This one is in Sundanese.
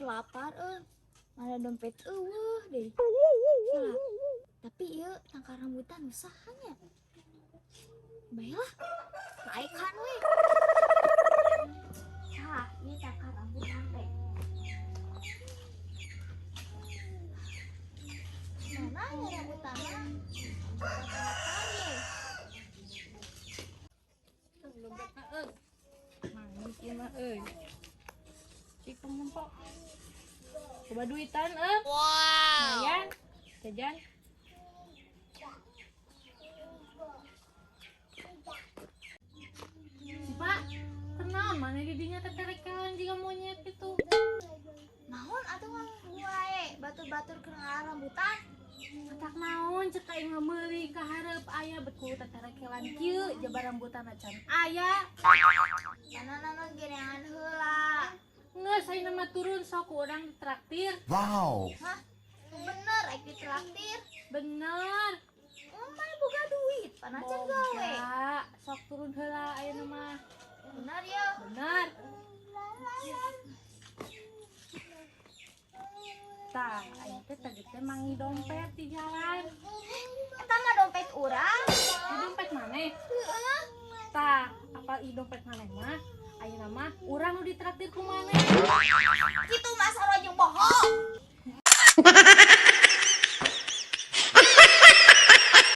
Lapar euy. Mana dompet euweuh deui. Nah, tapi ieu tangkal rambutan usahanya. Baiklah, naikkan we. Tah, ieu tangkal rambutan teh. Mana ya rambutannya? Coklat-coklatan ye. Dompetna euy. Manis ieu mah euy. Cik pengempok. Coba duitan euy. Wow. Lumayan. Jajan. Pak, kenaon mana di dinya teterekelan jiga monyet gitu. Naon atuh wae batur-batur keur ngala rambutan. Katak naon cek aing mah meuli ka hareup aya bet kudu teterekelan kieu jabar rambutan acan aya. Mana naon gerengan heula. Geus ayeuna mah turun sok ku urang ditraktir. Wow. Hah? Bener rek ditraktir. Bener. Mana boga duit, panacan gawe. Boga, sok turun heula ayeuna mah. Bener ya. Bener. Tah, aing teh tadi teh mangi dompet di jalan. Eta mah dompet urang. Di dompet maneh? Heeh. Tah, apal ieu dompet maneh mah? Ayeuna mah urang nu ditraktir ku maneh. Kitu mah sarua jeung bohong.